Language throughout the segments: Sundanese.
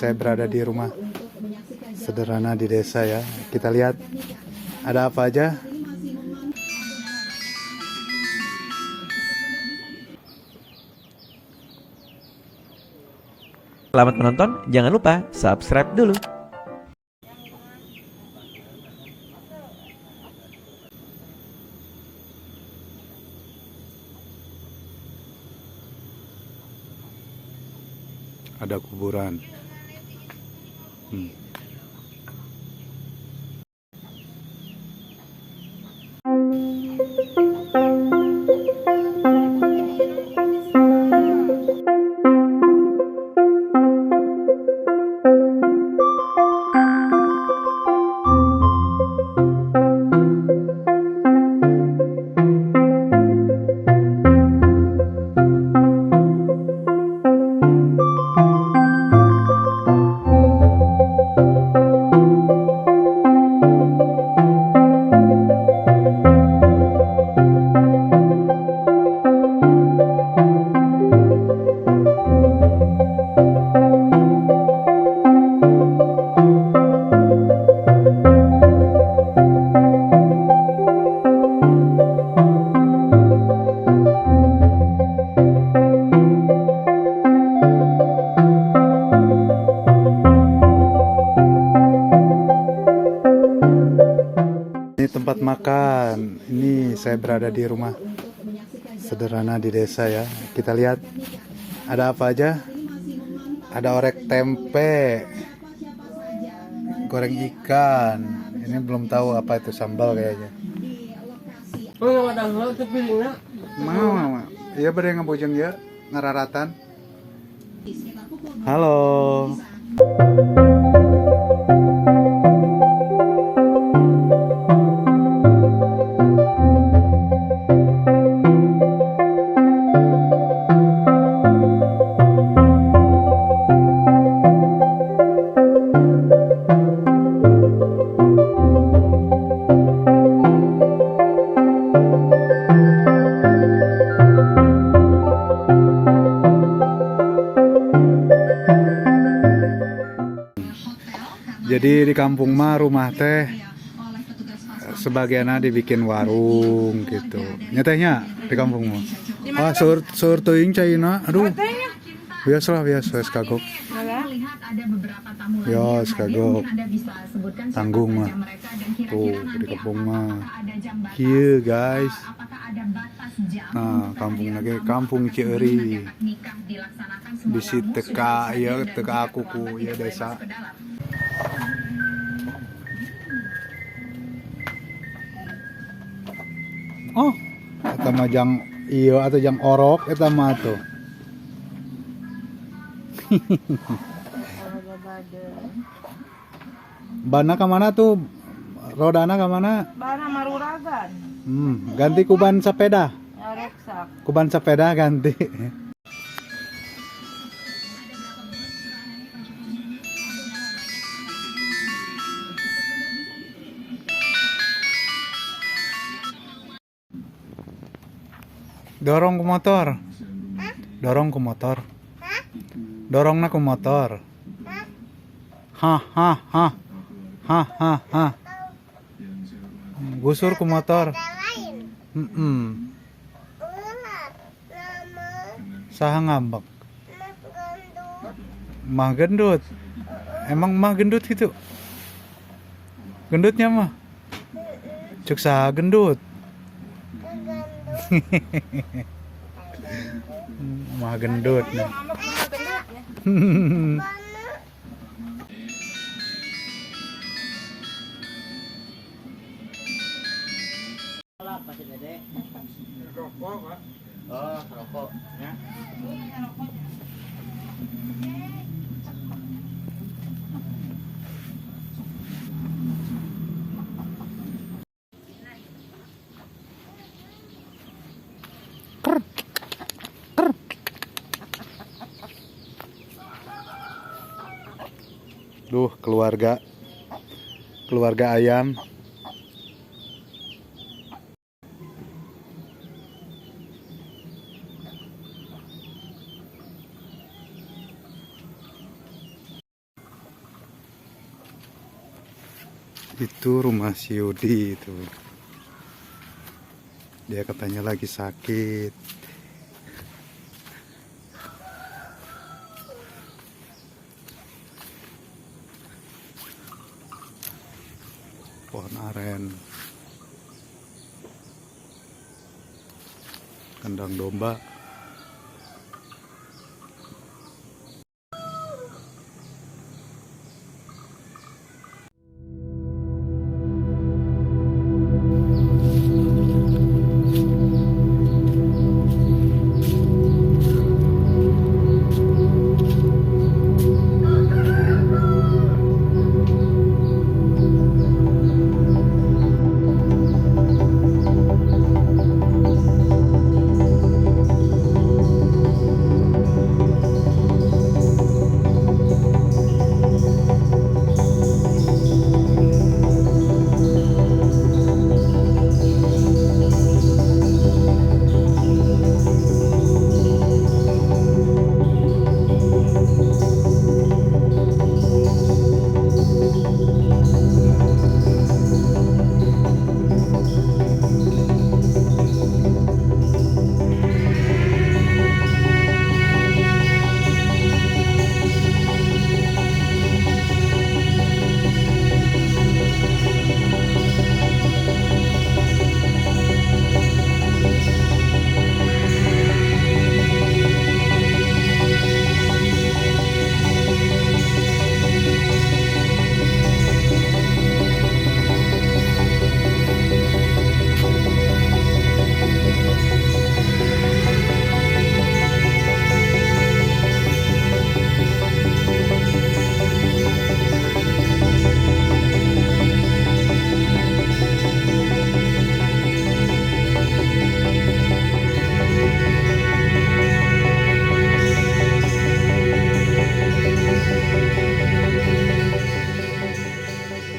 Saya berada di rumah sederhana di desa ya. Kita lihat ada apa aja. Selamat menonton, jangan lupa subscribe dulu. Ada kuburan. Ini tempat makan. Ini saya berada di rumah sederhana di desa ya. Kita lihat ada apa aja. Ada orek tempe, goreng ikan. Ini belum tahu apa itu, sambal kayaknya. Mau, mau. Iya bade ngabujeng ya, ngararatan. Halo. Jadi di kampung mah rumah teh sebagiannya dibikin warung gitu. Nya teh nya di kampung mah. Ah, seur seur teuing caina. Aduh. Biasa lah, biasa geus kagok. Ya, kagok. Tanggung mah. Tuh, di kampung mah. Kieu, guys. Nah, kampung lagi kampung Cieuri. Bisi teka ieu teka aku ku ieu desa. Oh, eta mah jang ieu atau jang orok eta mah tuh. Bana ka mana tuh? Rodana ka mana? Bana maruragan. Ganti ku ban sepeda. Ya, ruksak. Ku ban sepeda ganti. Dorong ke motor. Dorong ke motor. Dorongna ke motor. Ha ha ha. Ha ha ha. Gusur ke motor. Saha ngambek? Mah gendut. Emang mah gendut gitu? Gendutnya mah? Cek saha gendut? Mah gendut nih. Oh, rokok. Ya. Duh, keluarga. Keluarga ayam. Itu rumah si Yudi itu. Dia katanya lagi sakit. Pohon aren. Kandang domba.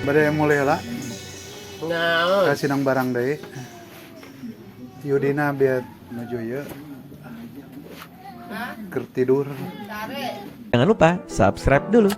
Bade mulai lah. Naon? Kasih nang barang deui. Yudina biar nuju ieu. Keur tidur. Jangan lupa subscribe dulu.